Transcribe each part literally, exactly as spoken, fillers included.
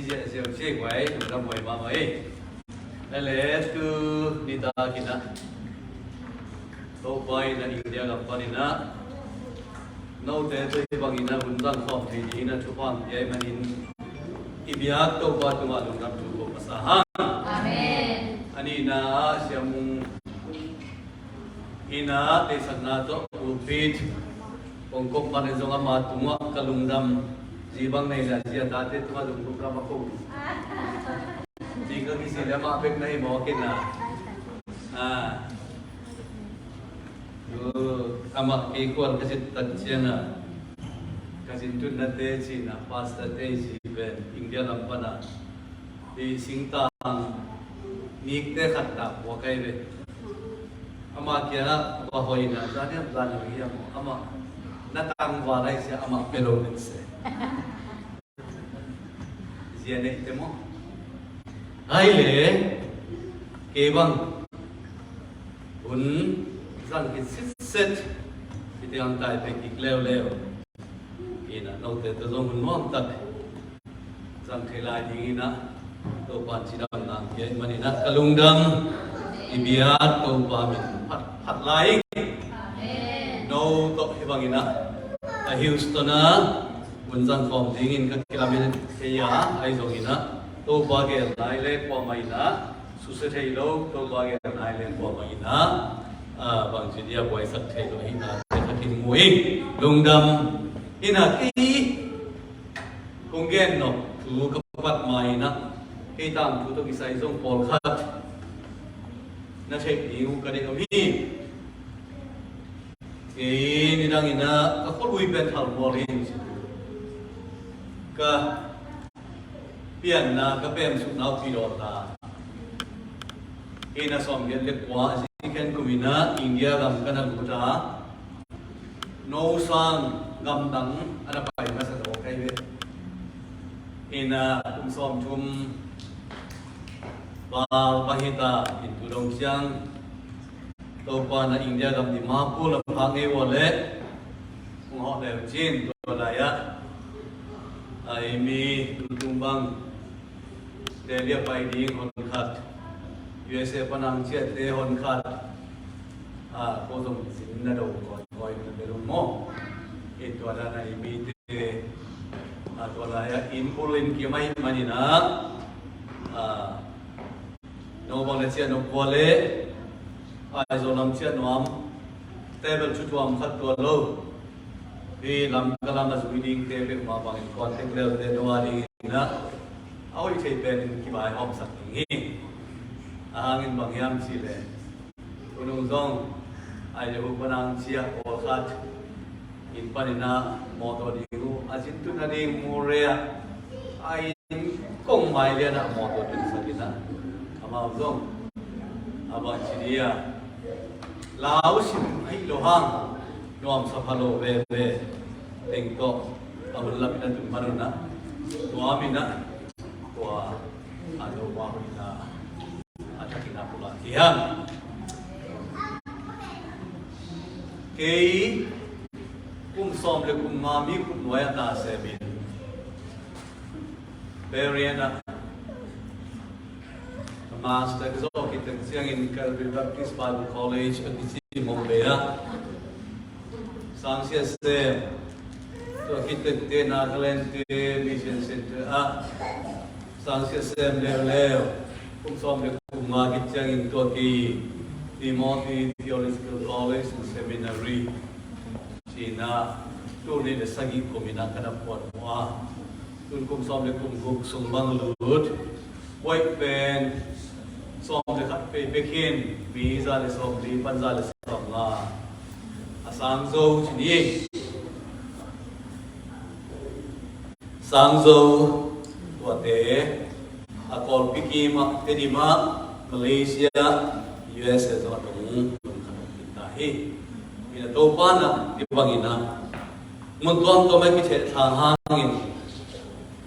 ziahziah uh ci ei guai, lungdam huai mahmah ei. Ai le tu nitak in ah Topa in ah India gam panin ah note tawh hih bangin ah hun zang khawm thei dingin ah thupha hong pia ahih manin i biak Topa tungah lungdam thu ko masa hang. Amen. A nihna ah Sia Mung in ah deihsakna tawh pulpit kong kop manin zong ama tungah ka lungdam, zi bang nei leh zi a tate tungah zong lungdam a ko. Zi ka kisih leh amah bek na hi mawk in ah. Ah. Amah kei kuan ka zin tak ciangin ah ka zin tunnate ci-in ah pastor te zi pen India lam pan ah i singtang nikte khat tak pua kai ve. Amah kiangah va hoih in ah, zan hiam zan hiam hiam, amah na tangval lai sia, amah pia lo ning se. Zia neite maw? Ai le kei bang hun zang khit sitset, hih teng Taipei kik leuleu in ah note tawh zong hun nuam tak zang thei lai dingin ah Topa'n cidamna hong pia ahih manin ah ka lungdam, i biak Topa min phat, phat lai ing. Amen. No tawh hih bangin ah a Houston ah hun zang khawm dingin ka kilamen thei a, ahi zongin ah Topa gel nai le kuamah in ah susia thei lo, Topa gel nai le kuamah in ah, ah, bangci dia buaisak thei lo ahihna te ka kimu ing. Lungdam. In ah kei kong gen nop thu ka pat ma in ah kei tangthu tawh kisai zong pawlkhat na theih ding uh ka deih om hi. Kei nidang in ah ka khualui pen thalmual hi. Ka pianna ka pemsukna uh Pidawta. Kei na sawmgiat le kua a si khen kum in ah India gam ka na lut a, no sang gamdang a na pai masa lo kai ve. In ah kum sawmthum val pahita in tu dong ciang Topa in ah India gam Dimapur lam phak ngei ua leh hong hawh leu cin, tua lai-ah a ei mi tutung bang Delhi a pai ding hon khat, U S A pan ang ciahte hon khat, a, ko zong zin na do kawikawi na bel uh maw? In tua dan a ei mite, a, tua lai-ah inn bul inn kim ahih manin ah, a, no bang le ciah no kua le, Aizawl lam ciah nuam, table cu tuam khat tua lo. Hi lam ka lam a zui dingte peuhmah bangin contact leute no a dingin ah a hoih thei penin kibai hawmsak ding hi. A hangin bang hiam cih leh, tu nung zong Aizawl pan ang ciah pawlkhat inn panin ah mawtaw ding uh a zin tun a ding mu re ah a inn kong mai lian ah mawtaw tunsak in ah amau zong a bangci dia lau sim ahi lo hang nuamsa pha lo veve teng tawh a hun lam in a tun man un ah nuam in ah tua a lo ma hun in ah a thakin a pulak hi hang. Kei kum sawm le kum nga mi khut nuai ah na semin Berrien ah master ka zawh khit tak ciangin Calvary Baptist Bible College a kici Mumbai ah sang sia sem, tua khit tak te Nagaland te Mission Center ah sang sia sem leuleu, kum sawm le kum nga khit ciangin tua kei Timothy Theological College and Seminary cihna tul nih le sagih kum in ah ka na phuan uh a, tun kum sawm le kum guk sung bang lut. Kuaih pen sawm le khat pei pek hi in, mi za le sawmli pan za le sawmnga a sang zo ci ni. Sang zo tuate a Kawlpi kim ah, Tedim ah, Malaysia, U S A zong a tong lungkhat a om ta hi. Ina Topa na ti bangin ah mun tuamtuam a kitheh thang hangin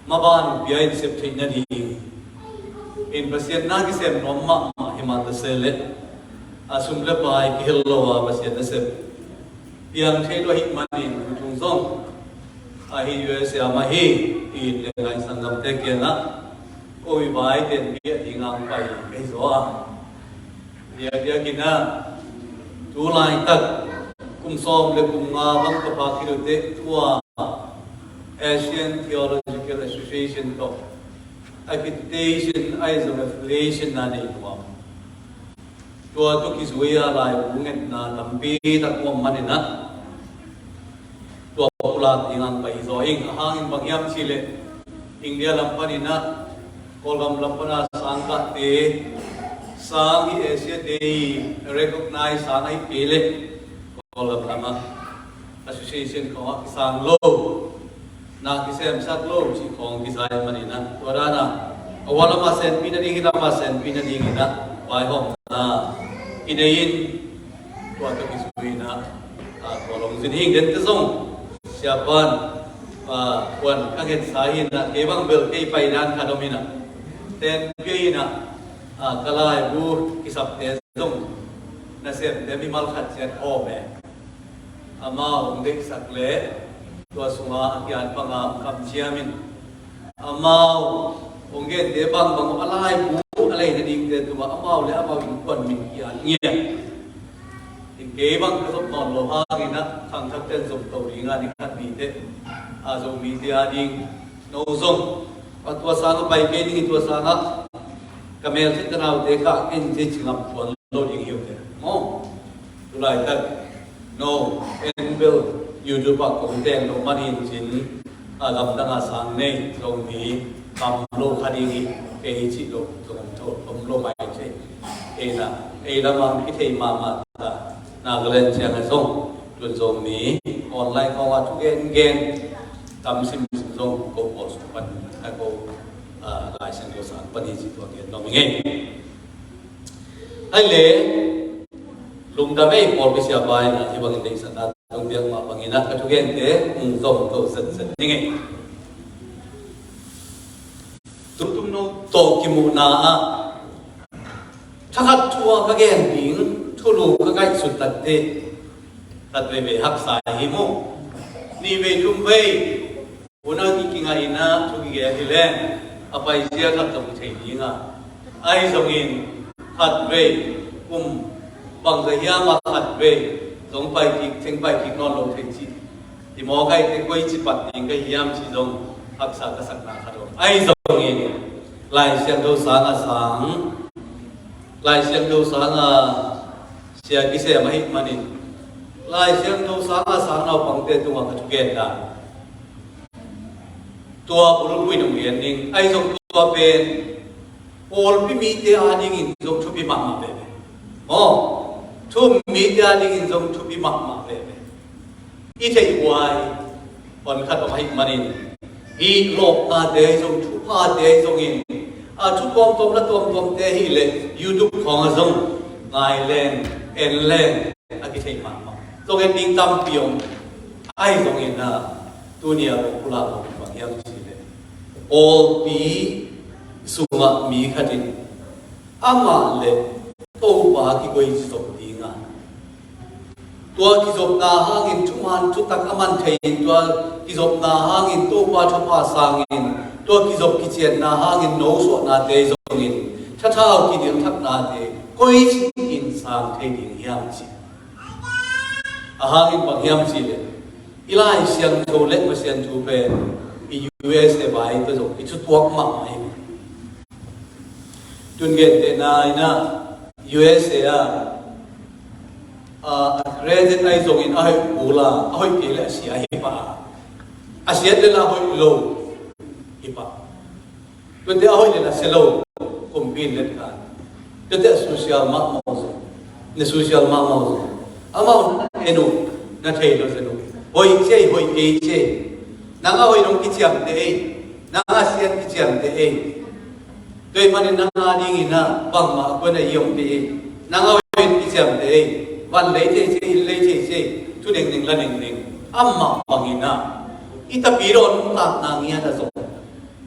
maban pia in sep theih nading in Pasian na kisem nuam mahmah hi mah ta se leh a sum le pai kihel lo a Pasian na sep piang thei lo ahih manin tu tung zong ahi U S A mah hi. i le ngai sanggamte kiangah ko i vai tenpih a ding ang pai kei zaw a. Diakdiak in ah tu laitak kum sawm le kum nga bang ka phak khit uh teh tua Asian Theological Association tawh accreditation ahi zong affiliation na nei nuam. Tua tawh kizui a laibu ngetna tampi tak om manin ah tua pulak ding ang pai zaw ing. A hangin bang hiam cih leh India lam panin ah Kawlgam lam pan a sang kahte sang hi, Asia te hi, recognize sang ahi kei leh Kawlgam lam ah association khawng ah kisang lo, na kisemsak lo cih khawng kisai manin ah tua dan a a wal lam a senpih nading, hi lam a senpih nading in ah vaihawmna i nei in tua tawh kizui in ah, a, tua lungzin hing den te zong siapan, a, kuan ka ngetsa hi in ah kei bang bel kei pai dan khat om in ah tenpih in ah, a, ka laibu kisapte zong nasemte mimal khat ciat hawm e. Amau hong deihsak leh tua sungah a kiat banga kamciam in amau hong gente bangbang a laibu a lei nadingte tungah amau le amau innkuan min kiat ngiat. In kei bang ka zop nawn lo hangin ah khangthakte in zop to ding a ni khat mite, a, Zomite a ding no zong a tua sangah pai kei ding i tua sangah ka mel thei tanaute kha en thei ci ngam tuan lo ding hi uh te maw? Tulaitak no en bel YouTube ah kong teng lo man hin cin, a, gamdang a sang nei zong ni kam lo kha ding hi. Kei cih lo zong om tho om lo mai thei. Ei na ei lamang kithei mahmah ta Nagaland ciang a zong tun zong ni online khawng a thu gengen tam simsim zong ko pawl sung pan a ko, a, Lai Siangtho sang pan hi ci tua gen lo mi ngei. Hai le lungdam ei pawl kisia pai na hi bangin deihsa ta tung biak mah bangin a ka thugente hong zom to zetset ni ngei. Tumtum no tawh kimuhna ah thakhat thu a ka gen ding thulu ka ngaihsut takte khat veivei haksa hi mu. Nih vei thum vei unau i kingah in ah thu kigel hi leng a paizia khat zong thei ding a, ahi zongin khat vei kum bangza hiam a khat vei zong pai kik, theng pai kik nawn lo thei ci. I mawk aite koi ci pat ding ka hiam ci zong haksa ka sakna khat om. Ahi zongin Lai Siangtho sang a sang, Lai Siangtho sang a sia kisem ahih manin Lai Siangtho sang a sang naupangte tungah ka thugen dan tua bulpui nong gen ding ahi zong tua pen pawlpi mite a dingin zong thupi mahmah veve. Aw, thu um mite a dingin zong thupi mahmah veve. I theih huai hon khat om ahih manin hih lawpnate ahi zong thuphate ahi zongin a thu tuamtuam la tuamtuamte ahih leh YouTube khawng a zong ngai leng en leng a kithei mahmah. Zong en ding tampi om ahi zongin a tuni a lo pulak lo bang hiam cih leh pawlpi sungah mi khat in amah le Topa kikoi zop ding a, tua kizopna hangin thuman thutak a man thei in, tua kizopna hangin Topa thupha sangin, tua kizop kicianna hangin nosuahnate zongin thathau kidilthaknate koici in sang thei ding hiam cih. A hangin bang hiam cih leh i Lai Siangtho le Pasian thu pen i U S A vai tawh zong i thutuak mahmah hi. Tun gentehna in ah U S A ah, a, a graduate ahi zongin a hoih kul a, a hoih kei le a sia hi pah a, a siat le la a hoih lo hi pah. Tuate a hoih le na sia lo kumpi in let khan. Tuate a social mahmah zong, na social mahmah zong, amau na en uh, na thei lo zen uh. Hoih ci ei, hoih kei ci ei. Nang a hoih nong kiciamteh ei, nang a siat kiciamteh ei. Tua ahih manin nang a dingin ah bangmah a kuan a i om kei ei. Nang a hoih nong kiciamteh ei. Van lei thei ci ei, inn lei thei ci ei. Thu nengneng la nengneng. Amah bangin ah i tapi dawn nuntakna ngiat ah zong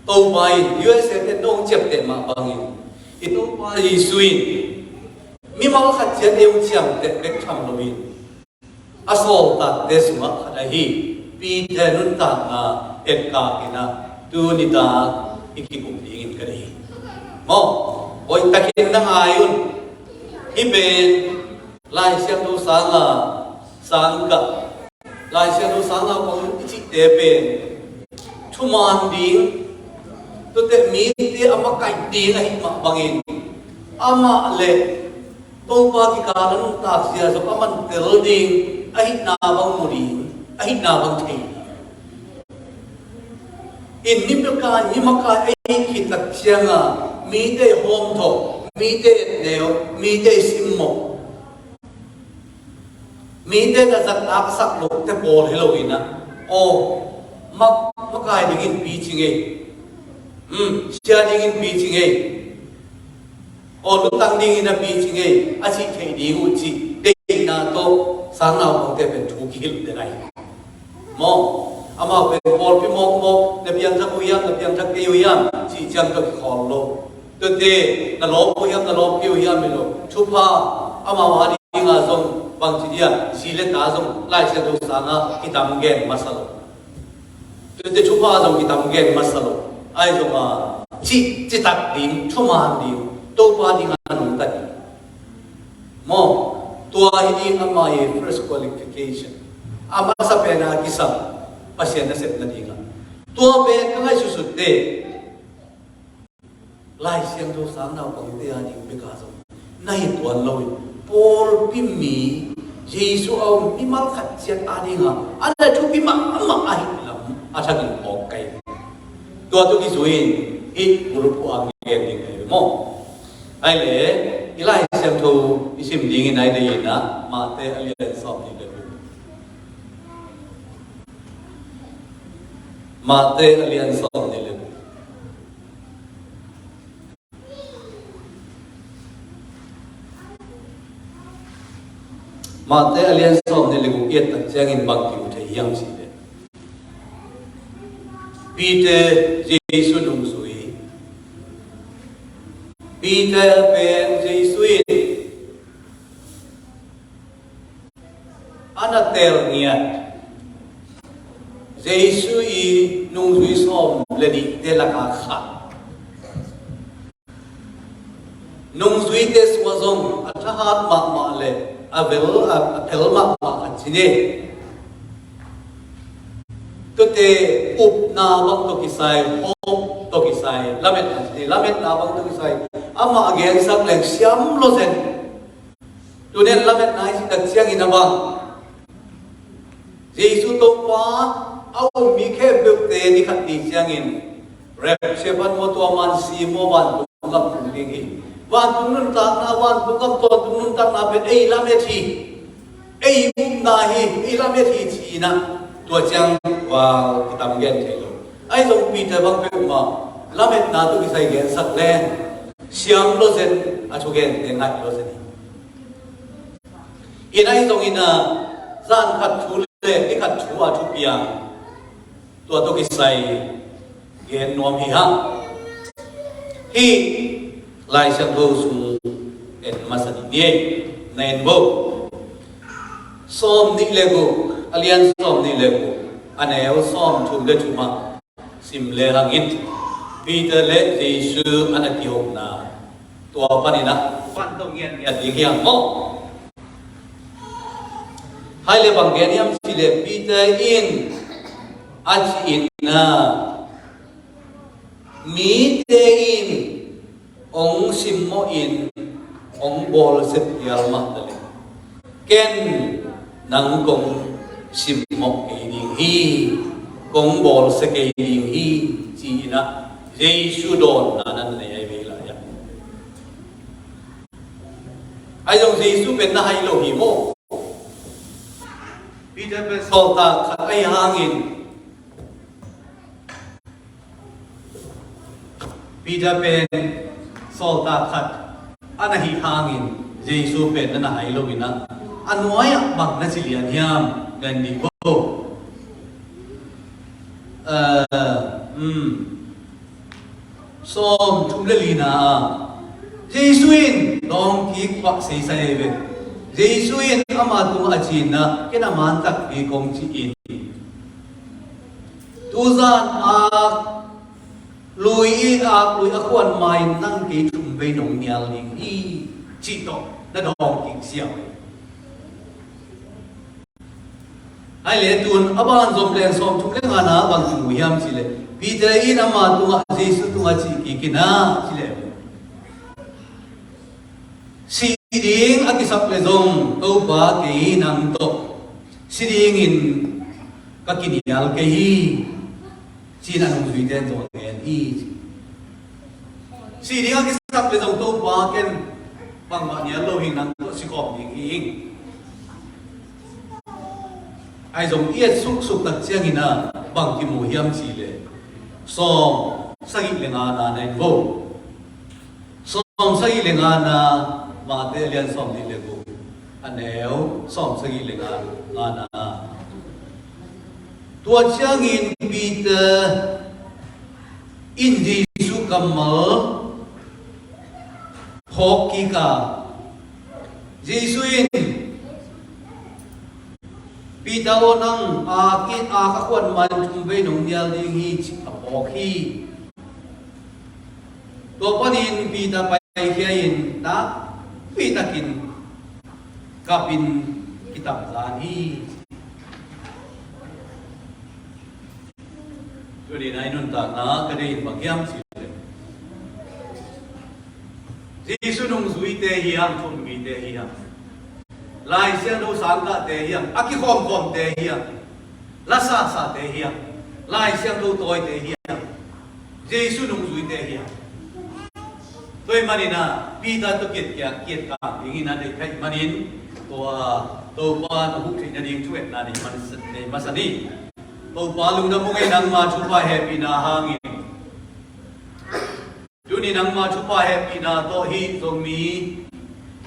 Topa in U S A te nong ciapteh mah bangin i Topa Jesu in mimal khat ciat ei hong ciamteh bek tham loin a sawltakte sungah khat ahi Peter nuntakna etkak in ah Tuni tak i kikup dingin ka deih hi. Maw, hoih takin na ngai un. Hih pen Lai Siangtho sanga, sangkah, Lai Siangtho sanga kong i cihte pen thuman ding, tuate mite a makaih ding ahih mah bangin, amah le Topa kikal a nuntakzia zong a man tel ding ahihna bang mu ding, ahihna bang thei ding. In ni makai, ni makai a i khit tak cianga mite hawmthawh, mite etneu, mite simmawh, mite na zat a ka sak lohte pawl hi loin ah, aw, mak, makai dingin pici ngei, um, sia dingin pici ngei, aw, lungtang dingin a pici ngei, a cih theih ding uh cih deihna tawh sang naupangte pen thu kihilh den ahi. Maw, amau pen pawlpi mawkmawk, na piangthak uh hiam, na piangthak kei uh hiam, cih ciang tawh kikhawl lo. Tuate, na lawp uh hiam, na lawp kei uh hiam hi lo. Thupha, amau a dinga zong bangci dia, zi le ta zong Lai Siangtho sanga kitam gen masa lo. Tuate thupha zong kitam gen masa lo. Ahi zong a, ci, citak ding, thuman ding, Topa dingin a nungta ding. Maw, tua hi ding amah i first qualification. A masa pen a kisam, Pasian nasep nadingah. Tua pen ka ngaihsutsut teh, Lai Siangtho sang naupangte a ding bek a zong na hi tuan lo in, pawlpi mi, Jesu a um mimal khat ciat a dingah a na thupi mahmah ahih lam a thakin phawk ka hi. Tua tawh kizui in hih group uh a gen ding ka hi maw. Ahih leh i Lai Siangtho i sim dingin a deih in ah, Mate a lian sawm nih le guk. Mate a lian sawm nih le guk. Mate a lian sawm nih le guk i et tak ciangin bang kimu thei hiam cih leh, Peter Jesu nungzui. Peter pen Jesu in a na teel ngiat Jesu i nungzui sawm le nihte lakah khat. Nungzuite sungah zong a thahat mahmah le a vel, a, a phel mahmah khat ci ni. Tuate upna bang tawh kisai, hope tawh kisai, lametna ci ni, lametna bang tawh kisai, amah a gensak leng siam lawzen. Tuni'n lametna i cih tak ciangin a bang, Jesu Topa a um mi khempeuhte ni khat ni ciangin rapture pan maw, tua man si maw, vantung gam tung ding hi. Vantung nuntakna, vantung gam tawntung nuntakna pen ei lamet hi, ei upna hi, ei lamet hi ci-in ah, tua ciang val kitam gen thei lo. Ahi zong Peter bang peuhmah lametna tawh kisai gensak leng siam lawzen, a thugente ngaih lawzen hi. In ahi zongin ah, zan khat thu le ni khat thu a thupiang, tua tawh kisai gen nuam hi hang. Hih Lai Siangtho sung en masa dih ni ei, na en bo. Sawm nih le guk, a lian sawm nih le guk, a neu sawm thum le thum ah sim le hang in, Peter le Jesu a na kihona, tua panin ah van tawh ngiatngiat ding hi hang maw. Hai le bang gen hiam cih leh, Peter in a cih in ah, mite in hong simmawh in hong bawlsia phial mah ta leh, ken nang kong simmawh kei ding hi, kong bawlsia kei ding hi, ci-in ah Jesu dawnna na nei ahi ve lai-ah. Ahi zong Jesu pen na hai lo hi maw. Peter pen sawltak khat ahi hangin, Peter pen sawltak khat a na hih hangin Jesu pen na na hai lo in ah, a nuai-ah bang na ci lian hiam, gen dih bo. Eh, um, sawm thum le lina ah, Jesu in dawngkik pah seisai ahi ve. Jesu in ama tungah a ci-in ah, ken a man takpi kong ci in, tuzan a Lui i ak lui a khuan ma-in nang kei thum vei nong nial ding hi, cih tawh na dawng kik ziau hi. Ai le tun a ban zom leng sawmthum le ngana bang kimu hiam cih leh, Peter in ama tungah, Jesu tungah cih kik in a, cih leh, si ding a kisap le zong Topa, kei nang tawh si dingin ka kinial kei hi, ci-in a nungzuite in zong a gen hi. Si ding a kisap le zong Topa, ken bangmah nial lo hing, nang tawh si khawm ding hi ing. Ai zong i et suksuk tak ciangin a bang kimu hiam cih leh, sawm sagih le ngana na in vo. Sawm sagih le ngana, Mate a lian sawm nih le guk, a neu sawm sagih le nga, ngana. Tua ciangin Peter in Jesu kammal phawk kik a, Jesu in, Peter aw, nang a ki, a ka khuan ma-in thum vei nong nial ding hi, ci a phawk hi. Tua panin Peter paikhia in nakpi takin kapin kitamzan hi. Tuni-in a i nuntakna ka deih in bang hiam cih leh, Jesu nungzuite hiam, thumvite hiam, Lai Siangtho sangkahte hiam, a kikhawmkhawmte hiam, lasasate hiam, Lai Siangtho tawite hiam, Jesu nungzuite hiam. Tua ahih manin a Peter tawh kiatkhiat, kietkam dingin a deih ka hih manin, tua Topa na huh theih nading thu-etna nei masa, nei masa ni. Topa lungdam ung ei, nangma thupha hehpihna hangin. Tuni nangma thupha hehpihna tawh hih Zomi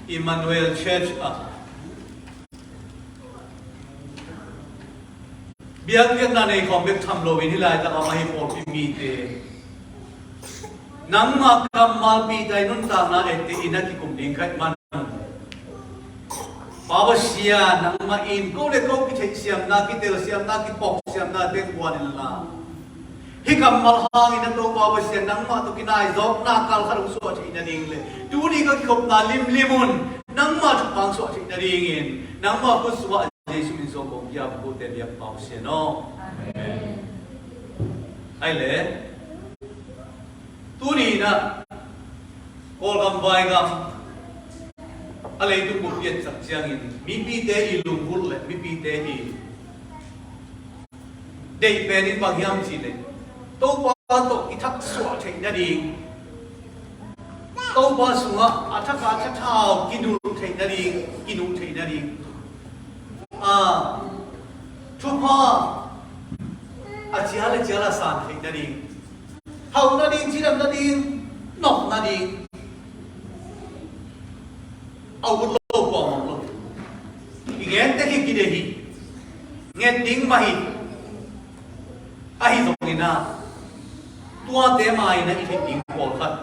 Emmanuel Church ah biakpiakna nei khawm bek tham loin hih laitak a mah hi pawlpi mite, nangma kammal Peter i nuntakna etteh in a kikum ding ka hih man, Pa Pasian, nangmah in ko le ko kitheihsiamna, kitelsiamna, kipawksiamna teng buan inla, hih kammal hangin a Topa Pasian, nangmah tawh kinaizawkna kal khat hong suah theih nading le tuni ka kikhopna limlim un nangma thupha hong suah theih nadingin nangma khut sungah Jesu min suang kong pia, kote biak Pa Pasian aw. Amen. Ai le, tuni in a Kawlgam vaigam a leitung bup i et sak ciangin mipite i lungvulh le mipite i deih pen in bang hiam cih leh, Topa tawh i thak suah theih nading, Topa sungah a thak a thathau kinulh theih nading, kinulh theih nading, a thupha a cial le cial a san theih nading, hauh nading, cidam nading, nop nading, a ut lo pua mawk lo. I gen tek hi, kideih hi, nget ding mah hi. Ahi zongin a, tuate mah in a i theih ding pawlkhat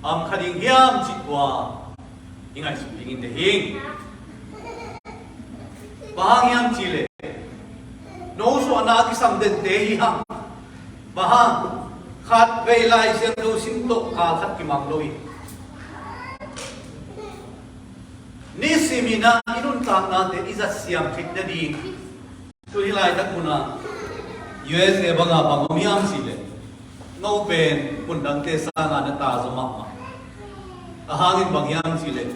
a om kha ding hiam cih tua i ngaihsut dingin deih hi. Bang hang hiam cih leh, no suahna a kisam dente hi hang. Bang hang, khat vei Lai Siangtho sim tawh kal khat kimang lo hi. Nisim in a i nuntaknate i zat siam theih nading, tu hih laitak mun a U S A bang a bang om hiam cih leh, no pen mun dangte sangin na tazaw mahmah. A hang in bang hiam cih leh,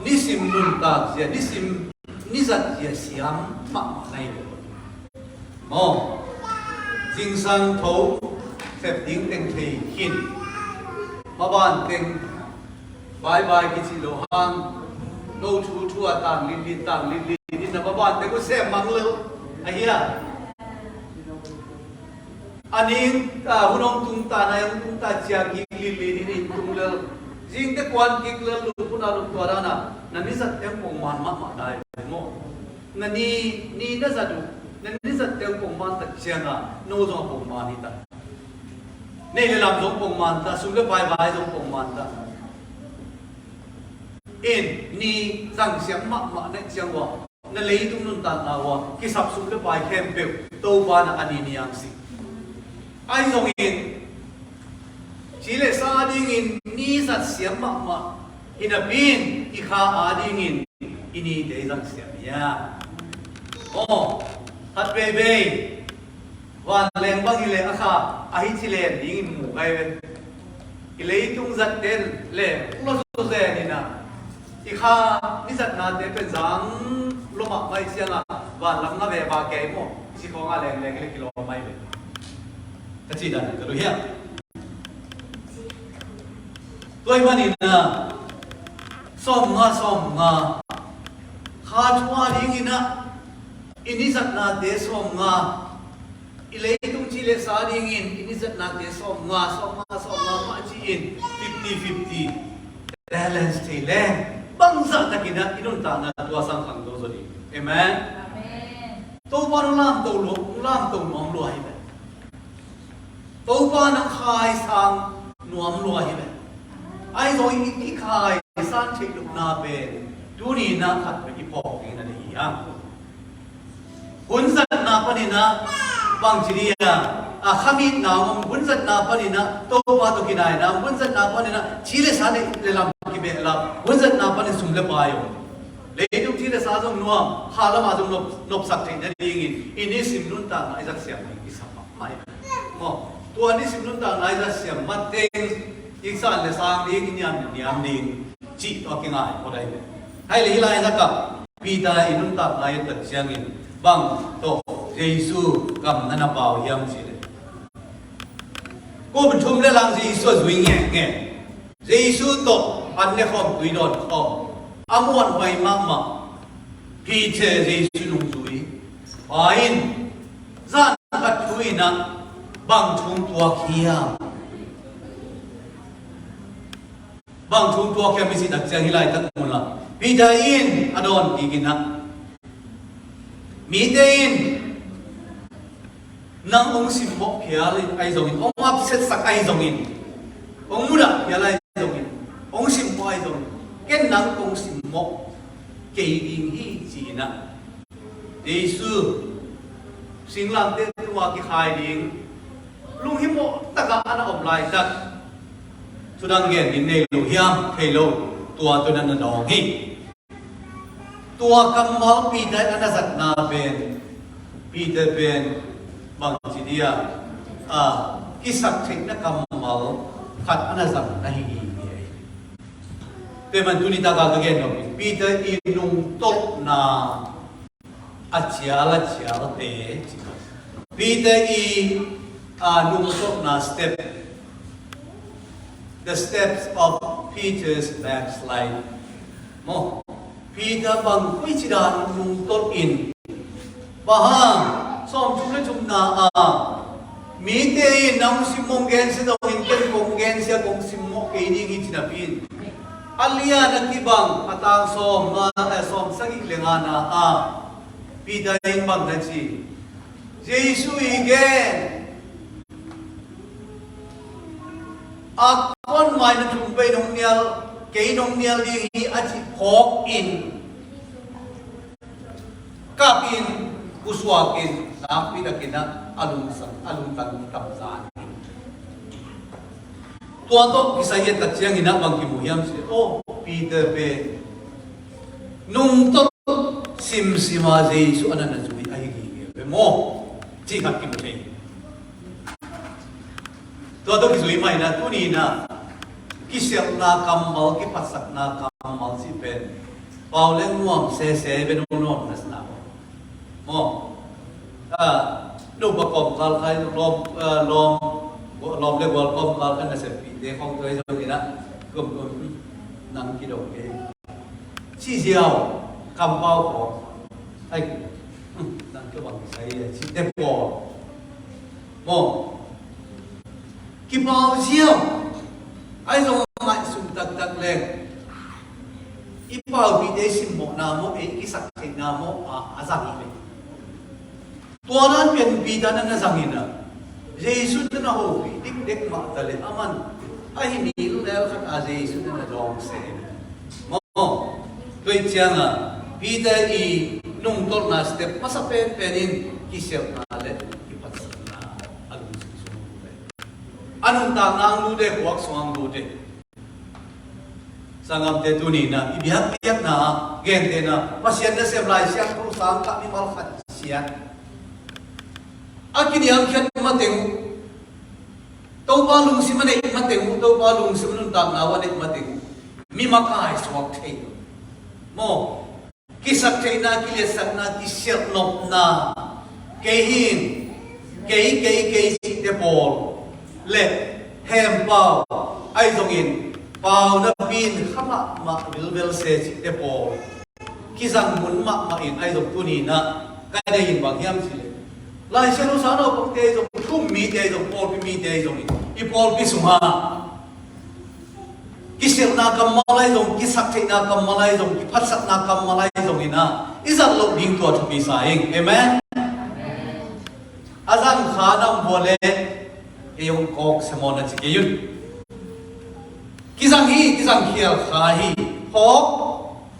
nisim nuntak zia, nisim nizat zia siam mahmah na hi ve. Maw, zingsang tho sep ding teng thei khin, maban teng bye bye kici lo hang, no thu thu a tang litlit, tang litlit in a maban teng uh sem mang lel ahi a. A ning, a, hun hong tung ta, nai hong tung ta, ciang kik litlit in tung lel. Zingte kuan kik lel, lupkhun a lupkhun a dan a, na nizat teng pongman mahmah na hi ve maw. Na ni, ni na zat uh, na nizat teng pongman tak ciangin no zong a pongman hi ta. Neih le lam zong pongman ta, sum le pai vai zong pongman ta. In ni zang siam mahmah na hih ciang ua, na leitung nuntakna ua kisap sum le pai khempeuh Topa in a ni niang si. Ahi zongin ci le sa dingin ni zat siam mahmah hi napi in i kha a dingin i nite i zang siam hi a. Aw, khat veivei vanleng bang hi le a kha ahi ci len dingin mu kai ve. I leitung zat den le ula zu zen in a, i kha ni zatnate pen zang lo mahmah i ciang a, vanlam nga ve ba kei maw, i ci khawng a lengleng le kilawm mai ve. Ka ci dan ka lu hiam? Tua ahih manin a, sawmnga, sawmnga, kha thu a dingin a, i ni zatnate sawmnga, i leitung ci le sa dingin i ni zatnate sawmnga, sawmnga, sawmnga mah ci-in fifty fifty balance thei leng, bangzah takin a i nuntakna tua sang khangto zaw ding. Amen. Amen. Topa nong lamto lua, nong lamto nuam lua hi ve. Topa nong khaisang nuam lua hi ve. Ahi zongin i khaisang theih lohna pen tuni in a khat pen i phawk ding na deih hi hang. Hun zatna panin a bangci dih a, a khamitna om, hun zatna panin a Topa tawh kinaina om, hun zatna panin a ci le sa le lam kibehlap, hun zatna panin sum le pai om. Leitung ci le sa zong nuam, kha lamah zong nop, nopsak theih nadingin i nisim nuntakna i zat siam ding i sa mahmah hi. Maw, tua nisim nuntakna i zat siam mateng i san le sang ding, i niam le niam ding cih tawh a kingai phot ahi ve. Hai le hih lai lakah Peter i nuntakna i et tak ciangin bang tawh Jesu kam na na pau hiam cih leh, kum thum le lang Jesu a zui ngekngek. Jesu tawh an ne khawm, tui dawn khawm, a muanhuai mahmah Peter Jesu nungzui pa in zan khat thu in a bang thu tuak hiam? Bang thu tuak hiam i cih tak ciang hih laitak mun la Peter in a dawn kik in a, mite in nang hong simmawh phial ahi zongin, hong upset sak ahi zongin, hong mudah phial ahi zongin, hong simmawh ahi zongin, ken nang kong simmawh kei ding hi ci in a, Jesu singlamteh tungah kikhai ding lunghimawh takah a na om laitak, thudang gen ding nei lo hiam? Thei lo. Tua tawh na na dawng hi. Tua kammal Peter in a na zatna pen, Peter pen bangci dih a, a, kisaktheihna kammal khat a na zang na hi hi hi. Tua ahih man tuni taka ka gen nop in Peter i nungtolhna a cial a cialte, Peter i, a, nungtolhna step, the steps of Peter's backslide. Maw, Peter bang koici dan nungtolh in, bang hang sawmthum le thumna a mite in nang simmawh gensia zongin ken kong gensia, kong simmawh kei ding hi ci napi in, a lian a kibang a tang sawm nga, eh, sawm sagih le ngana a Peter in bang na ci, Jesu i gen a, kon mai na thum pei nong nial, kei nong nial ding hi a ci phawk in, kap in, kusuakin, nakpi takin a lungtang, a lungtang tamzan. Tua tawh kisai et tak ciangin a bang kimu hiam cih leh, aw, Peter pen nungtolh simsim a Jesu a na na zui ahi gige ve maw, cih khat kimu thei. Tua tawh kizui mah in a tuni in a kisialhna kammal, kiphatsakna kammal cih pen pau leng nuam sese ve, nuam nuam na sa na maw. Maw, a, nupa kawmkal khai lawm, a, lawm, lawm le gual kawmkal kha naseppihte khawng tua hi zongin a, kum kum nang kidong kei ci ziau, kampau khawng, ai, nang kibang kisai e, cihte pawl. Maw, kipau ziau, ahi zong ngaihsun taktak leng i paupihte i simmawhna maw, ei kisaktheihna maw, a, a zang hi ve. Tua dan pian Peter na na zang in a, Jesu na na hopih dikdek mah ta leh aman ahi mi lungnel khat a Jesu na na dawng se hi ve. Maw, tua ciangin Peter i nungtolhna step masa penpen in kisialhna le kiphatsakna a lungsim sung ve. A nuntakna ang lute, khuak sung ang lute. Sanggamte, tuni-in ah i biakpiakna, gentehna, Pasian nasem Lai Siangtho sang kah mimal khat siat. A kiniamkhiat mateng uh, Topa lungsim a neih mateng uh, Topa lungsim a nuntakna uh a neih mateng uh, mi makai suak thei lo. Maw, kisaktheihna, kiliatsakna, kisialhnopna, kei hi, kei, kei, kei cihte pawl le hempau, ahi zongin pau napi-in kha mahmah vilvel se cihte pawl kizang mun mahmah in, ahi zong tuni-in ah ka deih in bang hiam cih leh, Lai Siangtho sang naupangte ahi zong, thu-um mite ahi zong, pawlpi mite ahi zongin, i pawlpi sungah kisialhna kammal ahi zong, kisaktheihna kammal ahi zong, kiphatsakna kammal ahi zongin ah i zat loh ding tua thupi sa ing. Amen. A zang kha nam vua le, kei hong kawk se maw na ci kei un. Kizang hi, kizang khial kha hi. Phawk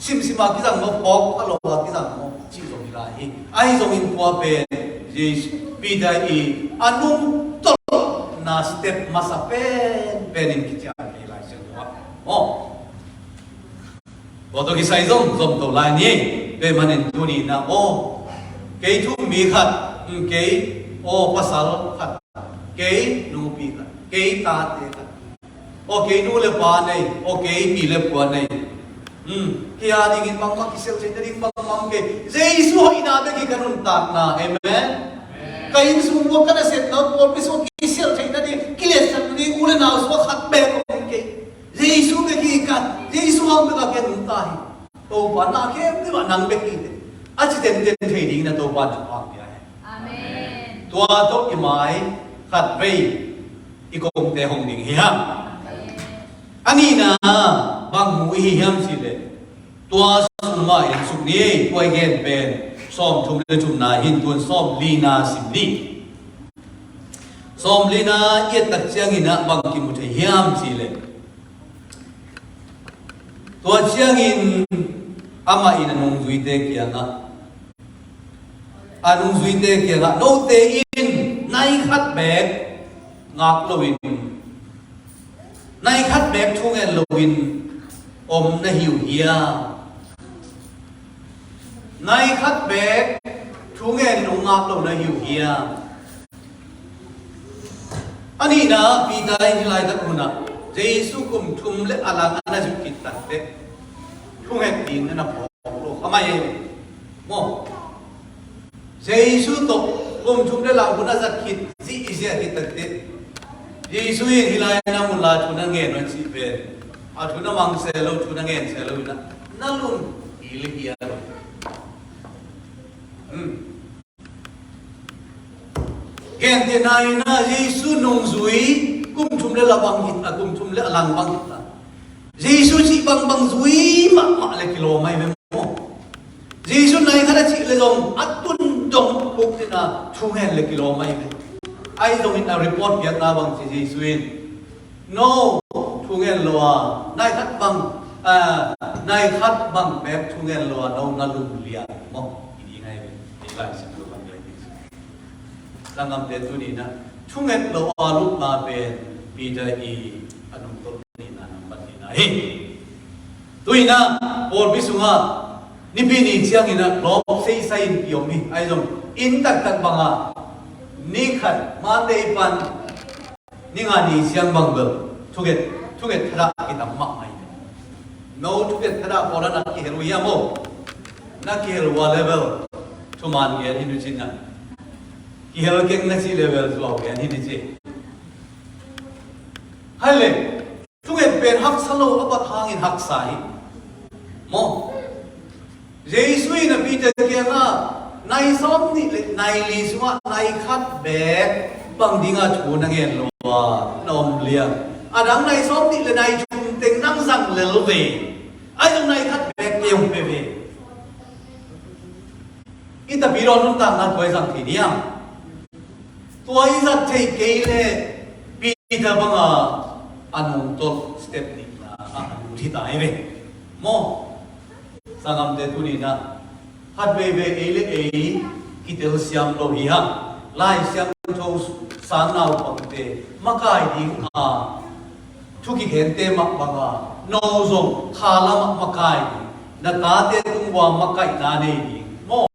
simsim a kizang maw, phawk pha lo a kizang maw, cih zong hi lai hi. Ahi zongin tua pen Jesu, Peter i a nungtolhna step masa penpen in kician hi Lai Siangtho ah maw. Tua tawh kisai zong zom to lai ni. Tua ahih manin tuni-in ah, aw, kei thu-um mi khat, mm, kei, aw, pasal khat, kei nupi khat, kei tate khat, aw, kei nu le pa nei, aw, kei pi le pua nei. Hmm, kei a dingin bangmah kisialh theih nading bangmah om kei. Jesu hoihna bek hi ka nuntakna. Amen. Ka inn sung ua, ka nasepna, pawlpi sung kisialh theih nading, kiliatsak nading u le nau sung khat bek om kei. Jesu bek hi ka, Jesu hang bek a ka nuntak hi. Topa na khempeuh ah nang bek hi teh, a ci tenten thei dingin ah Topa in thupha pia hen. Amen. Tua tawh i mai khatvei i kongte hong ding hi hang. Amen. A nihna, bang mu i hi hiam cih leh, tua sung mah en suk ni. Tua i gen pen sawmthum le thumna hi-in, tu-in sawmlina sim ni. Sawmlina i et tak ciangin ah bang kimu thei hiam cih leh, tua ciangin amah in a nungzuite kiangah, a nungzuite kiangah, note in nai khat beek ngak loin, nai khat beek thu ngen loin om na hi uh hiam? Nai khat beek thu ngen loin ngak lo na hi uh hiam? A nihna, Peter in hih laitak hunah Jesu kum thum le a lang a na zuk khit takteh, thunget ding na na phawk lo kha mai ei ve. Maw? Jesu tawh kum thum le lang hun a zat khit, zih i ziah khit takteh, Jesu in hih lai na mun la thu na ngen un cih pen, a thu na mang se lo, thu na ngen se lo in ah, na lung hil hi a lo. Hmm. Gentehna in ah Jesu nungzui kum thum le la bang hi ta, kum thum le a lang bang hi ta. Jesu cih bangbang zui mahmah le kilawm ahi ve maw. Jesu nai khat a cih le zong a tun dong puk cihna thu ngen le kilawm ahi ve. Ahi zongin a report piakna bang ci Jesu in, no thu ngen lo a, nai khat bang, ah, nai khat bang beek thu ngen lo a, no na lum lian maw. I ding ahi ve. Ei Lai Siangtho bang lai ding. Sanggamte, tuni-in ah thunget lo a lupna pen Peter i a nungtolh nihna nambat nihna hi. Tu-in ah pawlpi sungah Nipi ni ciangin ah lawp seisai in kiom hi. Ahi zong inn taktak bangah ni khat, Monday pan ni nga ni ciang bang bel thunget, thunget thadah kitam mahmah hi. No thunget thadah pawl ah na kihel uh hiam aw? Na kihel uh a le bel thuman gen hi nu cin ah, kihel keng na cih le bel zuau gen hi ni ci. Hai le, thunget pen haksa lo a bat hangin haksa hi. Maw? Jesu in a Peter kiangah, nai sawm nih le nai li sungah nai khat beek bang dinga thu na ngen lo a na om liang. A dang nai sawm nih le nai thum teng nang zang lel ve. Ahi zong nai khat beek kei hong pe ve. I tapidaw nuntakna tua i zang thei diam? Tua i zat thei kei leh Peter banga a nungtolh step nihna ah a lut hi ta hi ve. Maw? Sanggamte, tuni-in ah khat veivei ei le ei kitelsiam lo hi hang. Lai Siangtho sang naupangte makai ding a, thu kikhente mah banga no zong kha lamah makai ding, na tate tung ua makaihna nei ding maw,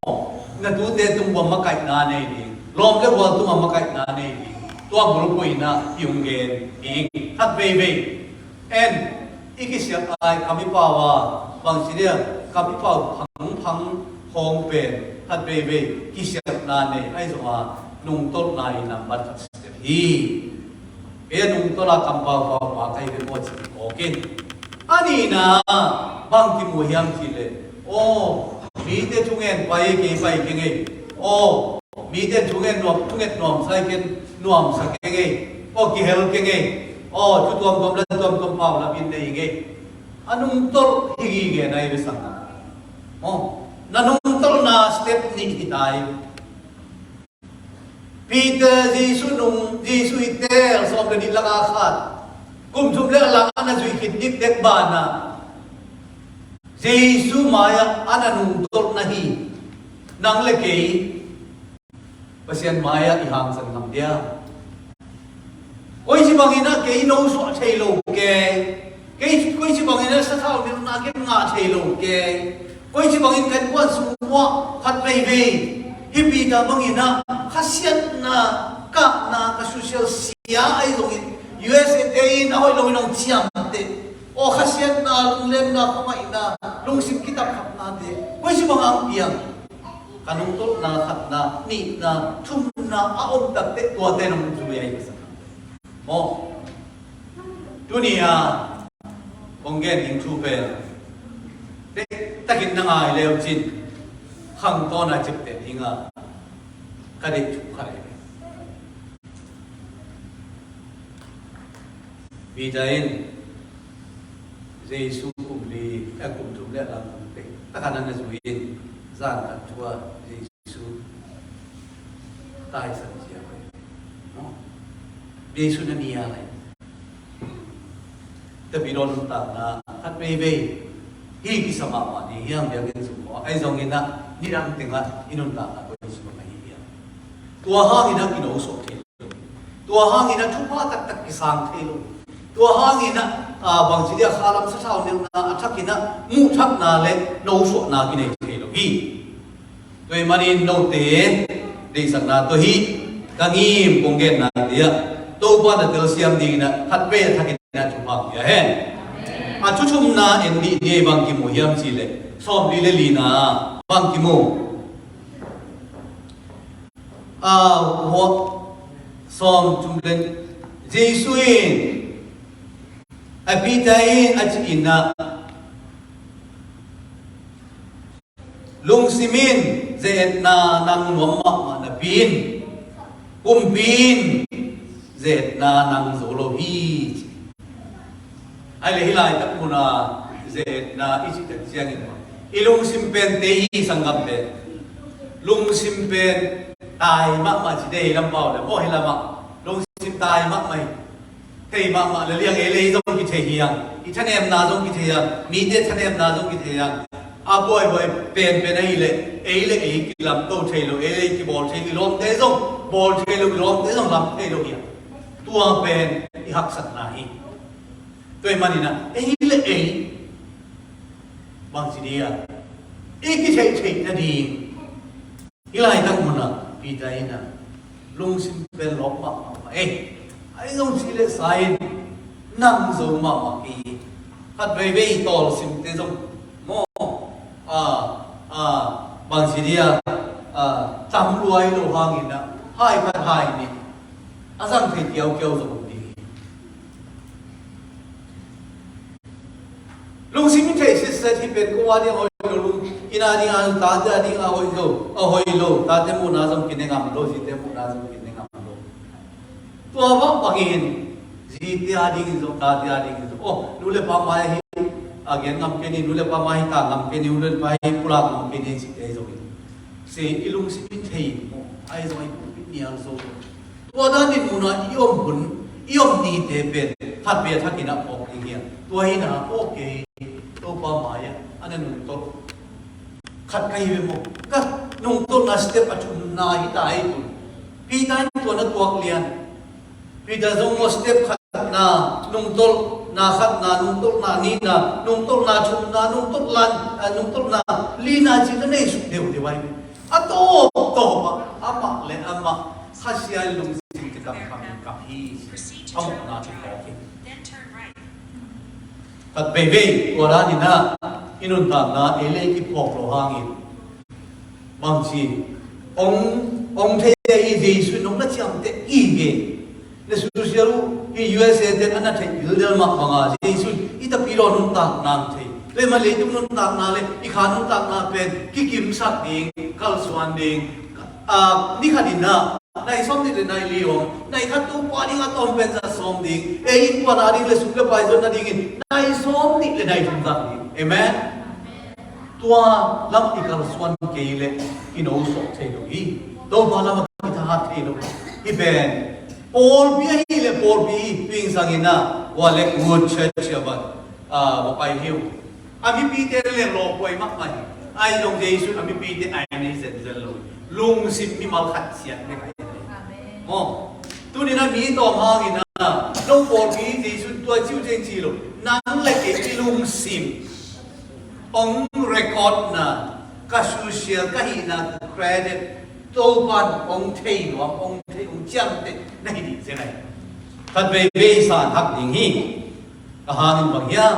na tute tung ua makaihna nei ding, lawm le gual tungah makaihna nei ding, tua bulphuh inah hi hong gen ding khat veivei. En, i kisiat ai kam i pau a, bangci dia, kam i pau phangphang khawng pen khat veivei kisiatna nei ahi zonga nungtolhna i nambat khat step hi. Kei a nungtolh a kampau pau pa ka hi ve maw ci kawk in. A nihna bang kimu hiam cih leh, aw, mite thungen pai kei pai keng ei. Aw, mite thungen nuam, thunget nuam sai ken nuam sa keng ei. Aw, kihel keng ei. Aw, thu tuamtuam la tuamtuam pau la bin nei keng ei. A nungtolh hi gige na hi ve sang. Aw, na nungtolhna step nih hi ta hi. Peter, Jesu nung, Jesu i tel sawm le nih laka khat. Kum thum le a lang a na zui khit dikdek banah Jesu mai-ah a na nungtolh na hi. Nang le kei Pasian mai-ah i hangsan ngam dia? Koici bangin ah kei no suah thei lo kei. Kei, koici bangin ah sathau nilhna ken ngah thei lo kei. Koici bangin ka innkuan sung uah khat veivei hih Peter bangin ah khasiatna, kahna, ka social sia ahi zongin U S A te in a hoih loin hong ciamteh. Aw, khasiatna, lunglenna, khuangaihna, lungsim kitapkhatnate koici bangah hong piang? Ka nungtolhna khatna, nihna, thumna a om takteh tuate nong zui ahi ka sa. Maw? Tuni-a kong gen ding thu pen dektakin na ngai leucin khangtawn a ciapteh dinga ka deih thu khat ahi. Peter in Jesu kum li, a kum thum le a lang kum pek taka na na zui in zan khat thu-a Jesu taisan cia pai. Jesu na nia lai. Tapi dawn nuntakna khat veivei hi kisa mahmah ni hiang biakinn sung maw? Ahi zongin ah nidang tengah i nuntakna koi sung ahi hiang. Tua hangin ah kino suak thei lo. Tua hangin ah thupha taktak kisang thei lo. Tua hangin ah, ah, bangci dia khalam sathau nilhna a thakin ah muhthakna le nosuahna kinei thei lo hi. Tua ahih manin note deihsakna tawh hih ka ngim kong genna te ah Topa na telsiam dingin ah khatvei a thakin ah thupha pia hen. A thu thumna en dih ni ei, bang kimu hiam cih leh sawmli le lina bang kimu. A, hua, sawm thum le, Jesu in, a, Peter in a ci-in ah, lungsim in ze-etna nang nuam mahmah napi in, kumpi in ze-etna nang zo lo hi, ci. Ai le hih laitak muna ze-etna i cih tak ciangin i lungsim pen te hi, sanggamte. Lungsim pen tai mahmah ci te hi lampau le maw, hi lamah lungsim tai mahmah hi. Thei mahmah le liang ei le ei zong kithei hiang, i thanemna zong kithei hiang, mite thanemna zong kithei hiang. A buaibuai penpen ahi le ei le ei kilamto thei lo, ei le ei kibawl thei lo, i lawmte zong bawl thei lo, i lawmte zong lam thei lo hiang. Tua pen i haksatna hi. Tua ahih manin ah ei le ei bangci dia i kitheihtheih nading. Hih laitak munah Peter in ah lungsim pen lawp mahmah ei. Ahi zong si le sa in nang zo mahmah kei hi. Khat veivei tawlsimte zong maw, a, a, bangci dia, a, tam lua hi lo hangin ah hai khat hai nih a zang thei kiaukiau zong om ding hi. Lungsim in theih sitset hi pen ko a ding a hoih lo, lung in a ding a, tate a ding a hoih lo, a hoih lo, tate muhna zong kine ngam lo, zite muhna zong kine ngam lo. Tua bang bangin zite a dingin zong, tate a dingin zong, oh, nu le pa mai hi a gen ngam kei ni, nu le pa mai hi ta ngam kei ni, nu le pa hi pulak ngam kei ni, zite zong in. Se i lungsim in thei maw, ahi zong i pulpit nial zo. Tua dan in munah i om hun, i om nite pen khat vei a thakin ah phawk ding hi a. Tua hi na, okay, Topa mai-ah a na nungtolh khat ka hi ve maw? Ka nungtolhna step a thumna hi ta hi tun. Peter in tua na tuak lian. Peter zong maw, step khatna, nungtolhna khatna, nungtolhna nihna, nungtolhna thumna, nungtolhna, ah, nungtolhna lina cih na nei suk deuhdeuh ahi. A tawptawp ah amah le amah Kha Siangtho lungsim kitam khamin kap hi. A mawhna kiphawk hi. Khat veivei tua danin ah i nuntakna ei le ei kiphawk lo hangin bangci hong, hong thei hi. Jesu in hong na ciamteh hi ve. Na susia uh hi. U S A ten a na theih dildel mah banga Jesu in i tapidaw nuntakna hong thei. Leitung nuntakna le i kha nuntakna pen kikimsak ding, kalsuan ding. Ah, ni khat in ah nai sawmnih le nai li om, nai khat Topa ding a tawm pen za sawm ding, ei innkuan a ding le sum le pai zon nadingin nai sawmnih le nai thum zat ding. Amen. Tua lam i kalsuan kei leh i no suak thei lo hi. Topa lam a kithahat thei lo hi pen. Pawlpi ahi le pawlpi hi. Tuing sangin ah, wa le ngun church a bat, ah, va pai hi uh. A mipite le lawpuai mahmah hi. Ahi zong Jesu in a mipite ai nei zenzen lo. Lungsim mimal khat siat bek ahi. Amen. Maw. Tuni na mi tawm hangin ah, no pawlpi Jesu in tua ciu ceng ci lo. Nang le kei i lungsim hong record na, ka susia, ka hihna, ka credit, Topan hong thei nuam, hong thei, hong ciamteh na hi ding zen ahi. Khat veivei san hak ding hi. A hangin bang hiam?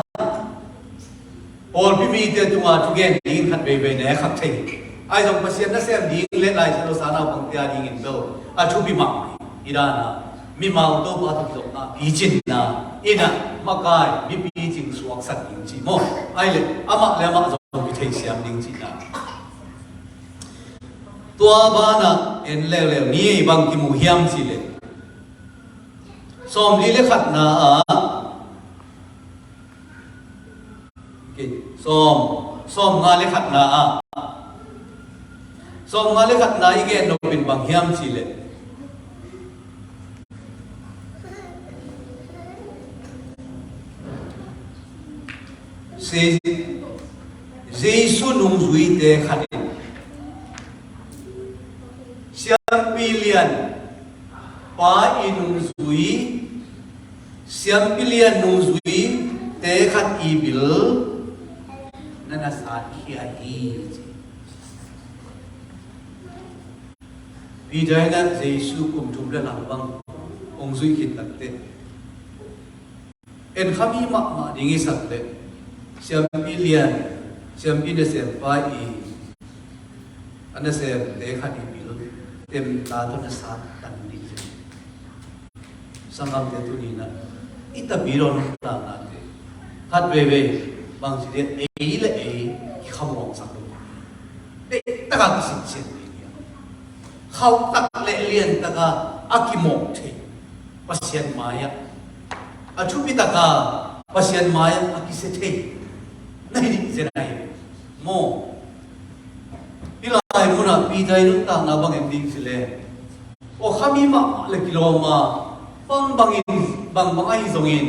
Pawlpi mite tungah thugen dingin khat veivei na khak thei. Ahi zong Pasian nasem ding le Lai Siangtho sa naupangte a dingin bel a thupi mah hi. I dan a mimal Topa tawh kizopna, picinna, i na makai mipi cing suaksak ding ci maw. Ahi le amah le amah zong kitheisiam ding cihna. Tua banah en leuleu ni, bang kimu hiam cih leh sawmli le khatna ah, okay, sawm, sawmnga le khatna ah, sawmnga le khatna i gen nopin bang hiam cih leh Se-, Jesu nungzuite khat in siampi lian pa i nungzui, siampi lian nungzuite khat i bil na na satkhia hi, ci. Peter in ah Jesu kum thum le lang bang hong zuih khit takteh, en kha mi mahmah ding i sak leh siampi lian, siampi nasempa i a nasemte khat i bil temta tawh na sat tan ding hi. Sanggamte, tuni in ah i tapidaw nuntaknate khat veivei bangci dia ei le ei kikhamuangsak lo. Deihtak a kisinsiat ding hi a, khauhtak le liantak a a kimawk thei Pasian mai-ah, a thupitak a Pasian mai-ah a kisia thei na hi ding zen ahi maw. Hih lai munah Peter i nuntakna bang en ding ci leh, aw, kha mi mahmah le kilawm a, bang bangin, bang bang ahi zongin,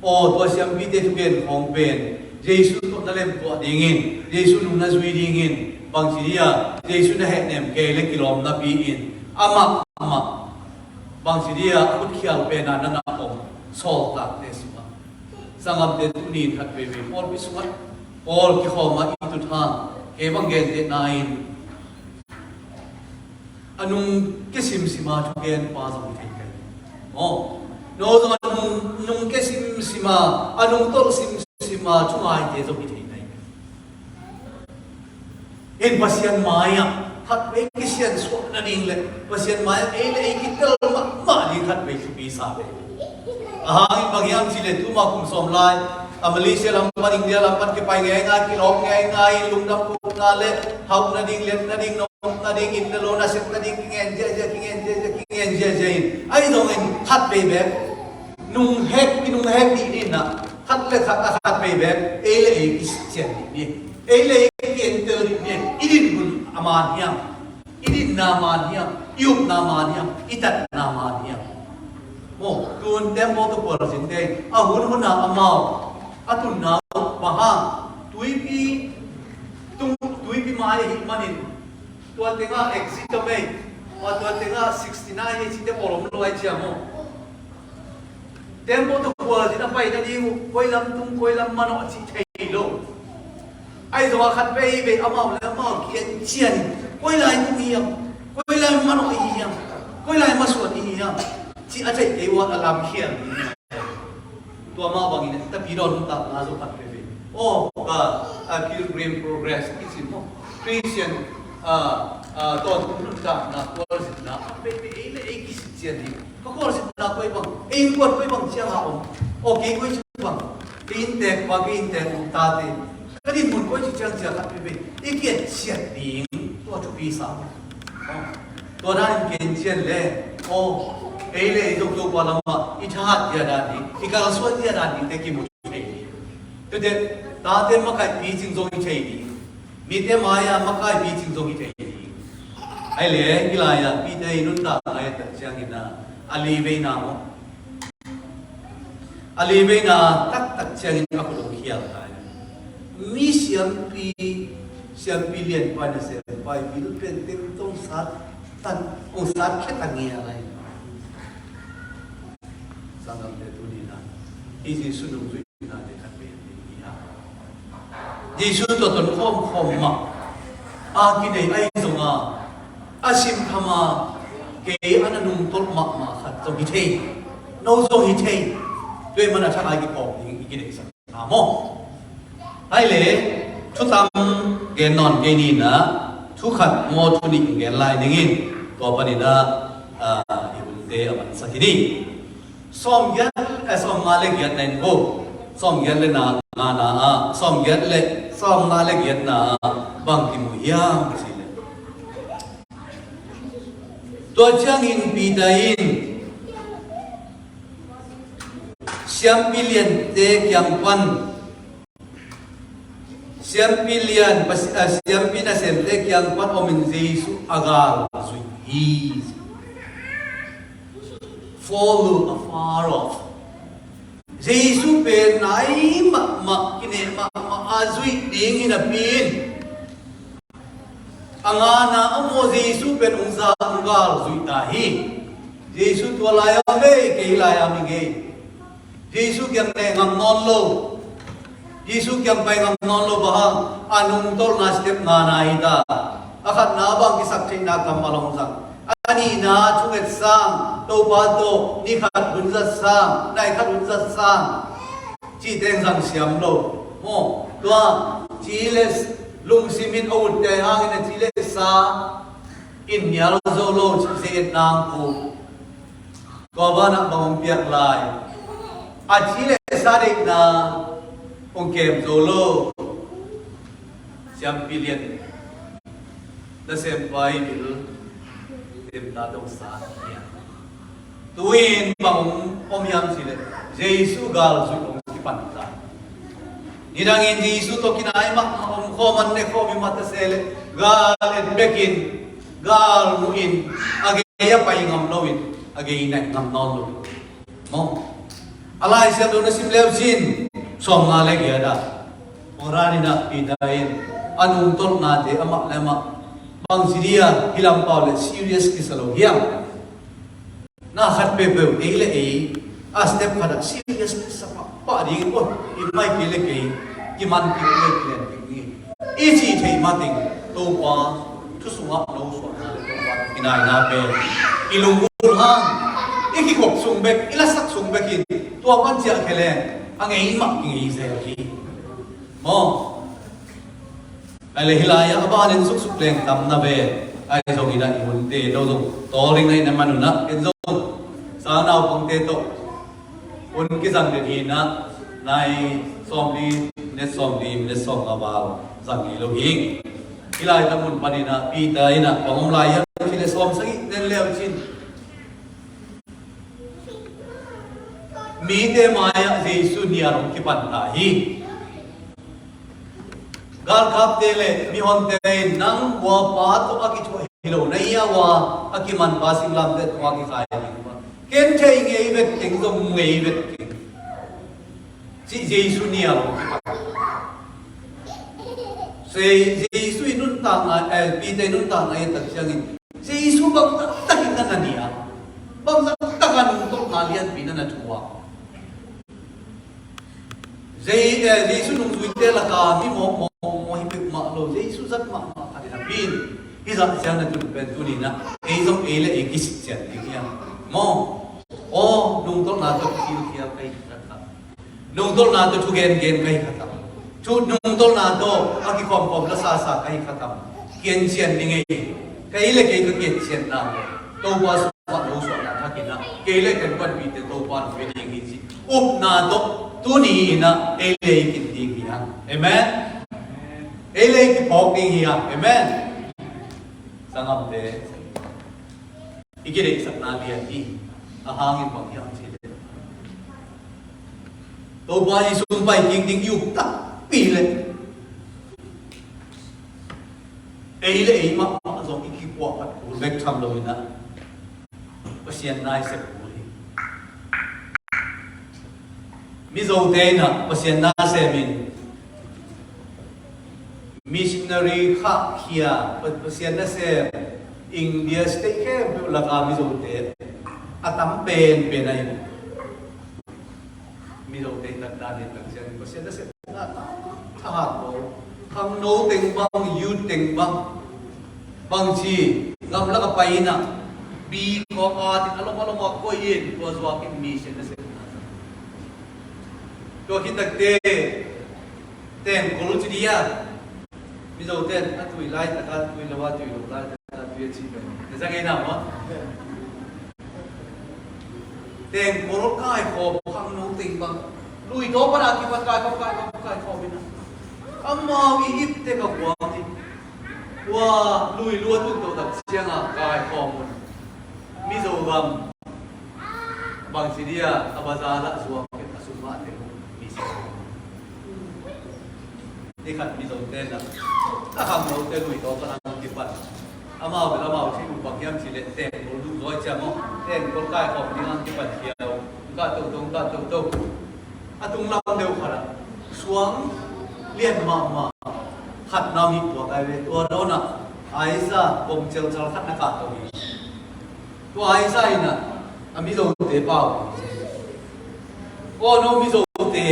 aw, tua siampite thugen khawng pen Jesu tawh na lemtuah dingin, Jesu nung na zui dingin, bangci dia Jesu na hehnem kei le kilawm napi-in amah mah, bangci dia a khutkhial pen a na na om sawltakte sungah, sanggamte, tuni in khat veivei pawlpi sungah pawl kikhawm a i tut hang, kei bang gentehna in a nung kisimsim a thugenpa zong hi thei kei. Aw, no zong a nung, nung kisimsim a, a nungtolh simsim a thungaite zong hi thei kei. In Pasian mai-ah khat vei kisiansuah nading le Pasian mai-ah ei le ei kitel mahmah ding khat vei thupi sa ve. A hangin bang hiam cih leh tuma kum sawm lai a Malaysia lam pan, India lam pan kipai ngeingai, kilawm ngeingai, lungdam kohna le hauh nading, liat nading, nawm nading, inn le lo nasep nading kingen ziahziah, kingen ziahziah, kingen ziahziah in, ahi zongin khat vei bek nunghek, kinunghek dih ni in ah, khat le khat a khat vei bek ei le ei kisian dih ni, ei le ei kientel dih ni. I dinmun a man hiam? I dinna man hiam? I upna man hiam? I tatna man hiam? Maw, tun tembaw tawh pualzin ding a, hun hun a amau a tunna uh bang hang, tuipi tung, tuipi mai ahih manin tua tengah exit a mei, tua tengah sixty-nine hi cite pawl om lo ai cia maw. Tembaw tawh khualzin a pai nading uh, koi lam tung, koi lam manawh cih thei lo. Ahi zongah khat veivei amau le amau kiancian, koi lai tung hiam, koi lai manawh i hiam, koi lai masuan i hiam, cih a theih kei uh a lamkhial ding. Tua mah bangin Tapidaw nuntakna zong khat veivei, aw, ka, a, Pilgrim Progress i ci maw, Christian, a, a, tawntung nuntakna khualzinna khat veivei ei le ei kisitcian ding. Ka khualzinna koi bang, ei innkuan koi bang ciang a om, aw, kei koi ci bang, kei inntek pa, kei inntek nu tate, ka dinmun koi ci ciang cia khat veivei i kiancian ding, tua thupi sa. Tua danin kiancian le, aw, ei le ei zong Topa lamah i thahat dia dan ding, i kalsuan dia dan dingte kimu thei. Tuate, tate makaih picing zong hi thei ding. Mite mai-ah makaih picing zong hi thei ding. Ahi le, hih lai-ah Peter i nuntakna i et tak ciangin a, a li veina maw, a li veina taktak ciangin a khut hong khial ta hi. Mi siampi, siampi lianpa in a sem pai bil pen teng tong sat tan, hong sat khe ta ngia lai. Sanggamte, tuni-in a, hih Jesu nungzuihnate khat pen ding hi a, Jesu tua ton khawmkhawm mah a kinei ahi zong a, a simtham a, kei a na nungtolh mahmah khat zong hi thei, no zong hi thei. Tua ahih manin a thakai kikhawm ding i kineihsak na maw. Ahi le, thutam gen nawn kei ni in a, thu khat maw thu nih gen lai ning in, tua panin a, a, i hunte a mansak hi ni. Sawmgiat, eh, sawmnga le giatna in ko. Sawmgiat le na, ngana ah, sawmgiat le, sawmnga le giatna ah bang kimu hiam cih leh, tua ciangin Peter in siampi liante kiang pan, siampi lian, pas-, ah, siampi nasemte kiang pan omin Jesu a galzuih hi. Follow afar off. Jesu pen nai mahmah, kineh mahmah a zuih ding hi napi in, a ngana ah maw Jesu pen hong za, hong galzuih ta hi. Jesu tua lai-a om ei, kei lai-a om ing ei. Jesu kiang neh ngam nawn lo. Jesu kiang pai ngam nawn lo, bang hang, a nungtolhna step ngana hi ta. A khatna bang kisaktheihna kammal hong zang. A nihna thunget sang, Topa tawh ni khat hun zat sang, nai khat hun zat sang. Cihte hong zang siam lo. Maw, tua, ci le lungsim in a utte hangin a ci le sa in nial zo lo, ci se et nang pu. Tua banah bang hong piak lai? A ci le sa deihna hong kem zo lo. Siampi lian, nasempa i bil temta dong sa hiam? Tu-in bang hong om hiam cih leh Jesu galzuih hong kipan ta. Nidangin Jesu tawh kinai mahmah om khawm, an ne khawm i mah ta se leh gal et bekin, gal muhin, a gei a pai ngam loin, a gei naih ngam nawn lo. Maw? A Lai Siangtho na sim leu cin, sawmnga le giat ah, Peter in a, Peter in a nungtolhnate amah le amah bang ci dia, hih lam pau le serious kisa lo hiam? Na khat peuhpeuh ei le ei a step khat ah serious kisa pahpah ding in, oi, i mai kei le kei kiman kik, i mai kei len kik ni, i cih theih mateng Topa thu sungah no suahna le Topa kinaina pen i lunggulh hang, i kikhop sung bek, i lasak sung bek in tua pan ciah khia leng a ngei mah kingei zel hi. Maw? Ahi le hih lai-ah a banin suksuk leng tam na ve. Ahi zongin a i hunte no zong tawl ding na hih na man un ah, en zong sang naupangte tawh hun kizang den hi na, nai sawmli, minute sawmli, minute sawmnga val zang ngei lo hi. Hih lai tam hun panin a Peter in a bang om lai hiam cih leh sawmsagih den leu cin mite mai-ah Jesu nial hong kipan ta hi. Galkapte le mihonte in nang hua pa tawh a kithuah hi lo na hia, hua a kiman pa singlamteh tungah kikhai ding pa, ken thei ngei vet keng, zong ngei vet keng, cih Jesu nial hong kipan. Jesu i nuntakna, eh, Peter i nuntakna i et tak ciangin Jesu bangzah takin na na nial, bangzah takin a nungtolhna lianpi na na thuak. Zei, eh, Jesu nungzuite lakah mi mawkmawk, mawkmawk hi peuhmah lo, Jesu zat mahmah khat in a pi in. Hih zah ciang na tun pen tuni-in ah ei zong ei le ei kisik cian ding hi hang. Maw? Aw, nungtolhna tawh kikhial ka hi kha tam. Nungtolhna tawh thu gengen ka hi kha tam. Thu nungtolhna tawh a kikhawmkhawm la sasa ka hi kha tam. Kiancian ding ei. Kei le kei ka kiancianna Topa sungah lo suahna thakin ah kei le ka panpihte Topa in hong pia ding hi ci upna tawh tuni-in ah ei le ei kin ding hi hang. Amen. Ei le ei kiphawk ding hi hang. Amen. Sanggamte, i kideihsakna lian hi. A hang in bang hiam cih leh Topa Jesu hong pai kik ding i up takpi leh ei le ei mahmah zong i kikuahphat kul bek tham lo-in ah Pasian na i sep kul hi. Mizote in ah Pasian na sem in missionary khahkhia, Pa-, Pasian nasem India state khempeuh lakah Mizote a tam penpen ahi. Mizote taktak ni tak ciang Pasian nasem a hat lo. Khangno teng bang, youth teng bang, bangci gamlak a pai in ah bi khawk a tin a lom a lom a koih in tua zuak in mission nasem. Tua khit takte tengkol ci dih a, Mizote in a tui laitak a, tui lo a, tui lo laitak a tui a ci pen na za ngei na maw? Tengkol kaikhawm khangno teng bang, lui taw pan a kipan kaikhawm, kaikhawm, kaikhawm in ah amau i ip tek a buang hi. Tua lui lua tun to tak ciang a kaikhawm un Mizoram bangci dih a, a bazar ah zuak in a sum ah teng un mi sa. Ni khat Mizote in ah a khangnote lui taw pan a kipan. Amau bel amau thei uh bang hiam cih leh tengkol duh zaw hi ciang maw, tengkol kaikhawm ding a kipan khia uh. Kah toto, kah toto. A tunglam deuh khat ah suang lian mahmah khat na hong hih tuak ai ve. Tua dawn ah aisa bom celcal khat na kah to hi. Tua aisa in ah a Mizote pau. Aw no Mizote,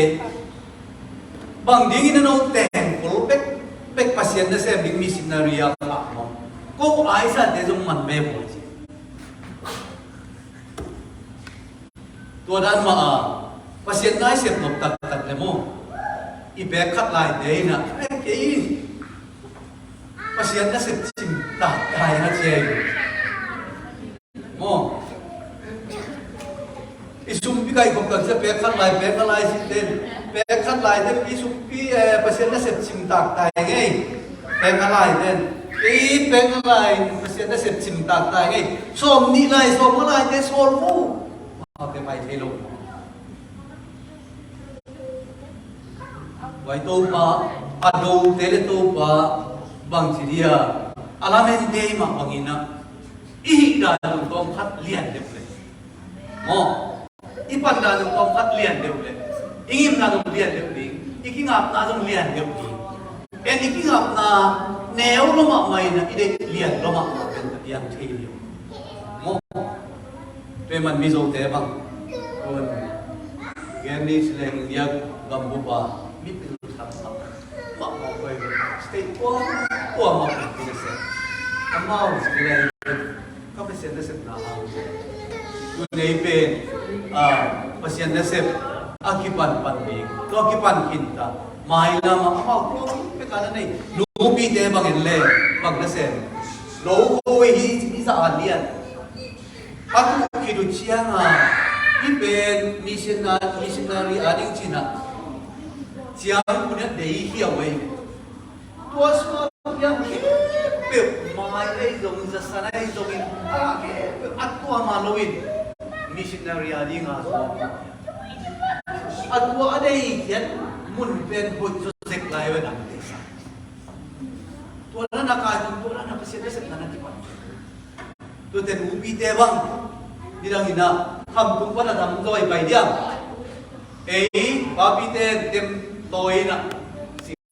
bang dingin a no tengkol pek pek Pasian nasem ding missionary a pau maw? Ko aisate zong man ve maw ci. Tua dan mah a Pasian na i sep nop taktak le maw, i pek khat laite in ah, "Ai, kei Pasian nasep cing taktak hi," na ci hi. Maw? I sumpi kaikhawm tak ciang pek khat lai, pek khat lai cih ten, pek khat lai ten i sumpi, eh, Pasian nasep cing taktak hi ngei. Pek khat lai ten i pek khat lai Pasian nasep cing taktak hi ngei. Sawm nih lai, sawm khat lai te sawl mu. Amau te pai thei lo. Tua i Topa, a dote le Topa bangci dih a, a lamente mah bangin ah i hih dan zong tawm khat lian deuh le maw, i pan dan zong tawm khat lian deuh le, i ngimna zong lian deuh ding, i kingapna zong lian deuh ding. En i kingapna neu lua mahmah in ah i deih lian lua mahmah pen ka piang thei deuh maw? Tua ahih man Mizote bang, tun Guiana le India gambup a mipil thak mahmah koi ve. State kua kua mah koi ve. Amau state lai ka Pasian nasepna hang. Tun ei pen, ah, Pasian nasep a kipan pan ding, tua kipan khin ta. Mailam ah amau tua pek a na nei. Nupite bang en le bang nasem. Lo kho hi, hi za a lian. A kuh khit uh ciang a, hih pen missionary, missionary a ding cih na ciang uh na dei hi a wei. Tua sungah piang khempeuh, mai ahi zongin, zasan ahi zongin, a khempeuh a tuam mah loin missionary a ding a zuak. A tua a dei khiat mun pen hoih zaw zek lai ve dang te sa. Tua na na kai tung, tua na na Pasian nasepna na kipan. Tuate nupite bang nidang in ah khamtung pan a dam zaw hi pai diam? Ei papite tem tawi in ah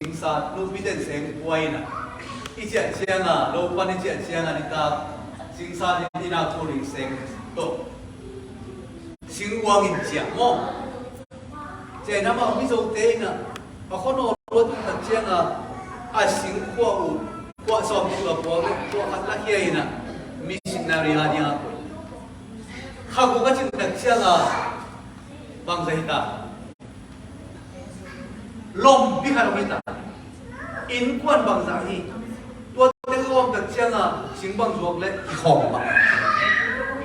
singsa, nupite seng pua in ah, i ciah ciang a, lo pan i ciah ciang a, nitak singsa in ah, khuling seng tawh sing uang in ciah maw? Sia in amau Mizote in ah, a khuanawl lua tung tak ciangin a sing khuah uh, khuah sawm nih uh a puak le khuah khat lakhia in ah, missionary a ding a koih. Kha guk a cin tak ciangin bangzah hi ta? Lompi khat om hi ta. Innkuan bangzah hi. Tua teng lawm tak ciangin sing bang zuak le kikhawm bang.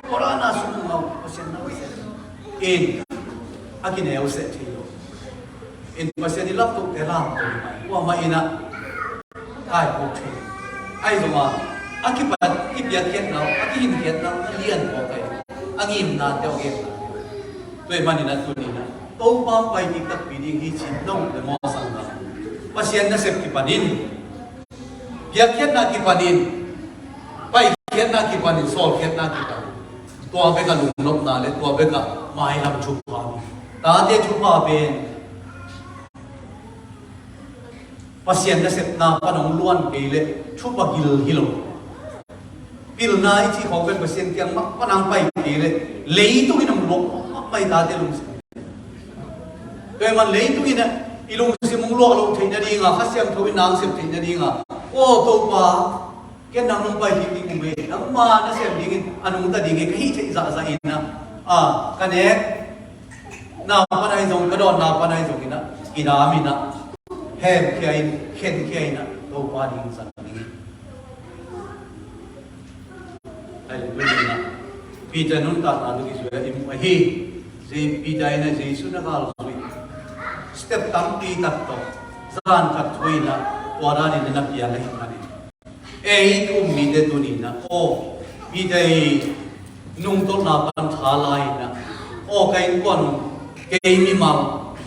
Tua dan a sung ngau, Pasian na useh. In a kineu seh thei lo. In Pasian i laptohte lam ko hi mai. Tua mah in ah kai ko thei. Ahi zongin a kipat, kipiakkhiatna uh, a kihinkhiatna uh a lian mawk ahi. A ngimnate uh a genna. Tua ahih manin ah tuni in ah Topa hong pai kik takpi ding hi ci-in nong le mawsang na. Pasian nasep kipanin, piakkhiatna kipanin, paikhiatna kipanin, sawlkhiatna kipanin, tua bek a lungnopna le tua bek a mailam thupha, tate thupha pen Pasian nasepna pan hong luan kei leh thupha gil hi lo. Pilna i cih khawng pen Pasian kiang mah pan hong pai kei leh leitung in hong luak mahmah i tate lungsim. Tua ahih man leitung in ah i lungsim hong luah loh theih nading a, Kha Siangtho in na hong sep theih nading a, aw Topa, ken nang nong pai kik ding uh mei, nangma nasem dingin a nungta ding hi ka hih theih zahzah in ah, a, ka nek na pan ahi zong, ka dawn na pan ahi zong in ah, i dam in ah, hemkhia in, khenkhia in ah, Topa ding zang ding hi. Hallelujah. Peter nuntakna tawh kizui a i mu ahi. Peter in ah Jesu na galzui. Step tampi tak tawh zan khat thu in ah tua dan in na piang ahih manin, ei thu um mite tuni in ah, aw, Peter i nungtolhna pan tha la in ah, aw, ka innkuan uh, kei mimal,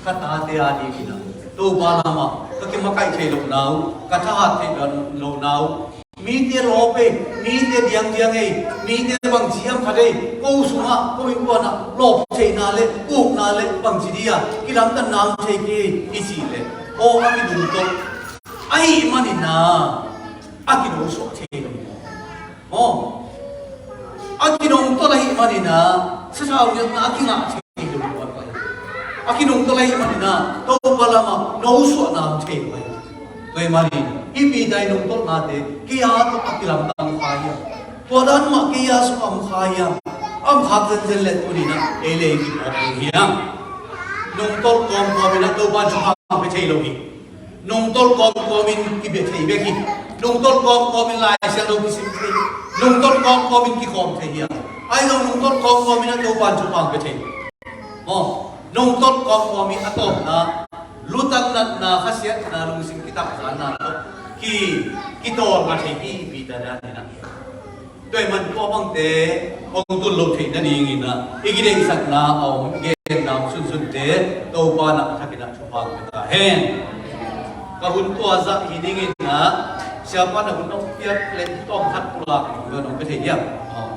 ka tate a ding in ah Topa lamah ka kimakaih theih lohna uh, ka thahat theih lohna uh, mite lawp ei, mite diangdiang ei, mite bangci hiam khat ei, ko sungah, ko innkuan ah lawp theihna le ukna le bangci ding a kilamdanna om thei kei ei i cih leh, aw, a kidungtolh ahih manin ah a kinosuah thei lo. Aw, a kinungtolh ahih manin ah sathau ngiatna a kingah thei lo. A kinungtolh ahih manin ah Topa lamah nosuahna om thei lo. Tua ahih manin hih Peter i nungtolhnate kei a tawh a kilamdang kha hiam? Tua dan mah kei a sungah om kha hiam? A om khak zenzen leh tuni in ah ei le ei kiphawk ding hiam? Nungtolh kawmkawm in ah Topa in thupha pia thei lo hi. Nungtolh kawmkawm in kibia thei bek hi. Nungtolh kawmkawm in Lai Siangtho kisim thei. Nungtolh kawmkawm in kikhawm thei hi a. Ahi zong nungtolh kawmkawm in a Topa in thupha pia thei. Aw, nungtolh kawmkawm in a tawpna, lutang natna, khasiatna, lungsim kitakzanna tawh ki, kitawlnga thei hi Peter dan in a. Tua ahih man tua bangte hong tun lo theih nadingin ah i kideihsakna a om, genna om sunsunte Topa in a thak in a thupha pia ta hen. Ka hun tua zah hi dingin ah, siapa in a hun hong piak leh tawm khat pulak nong pia thei hiam? Aw,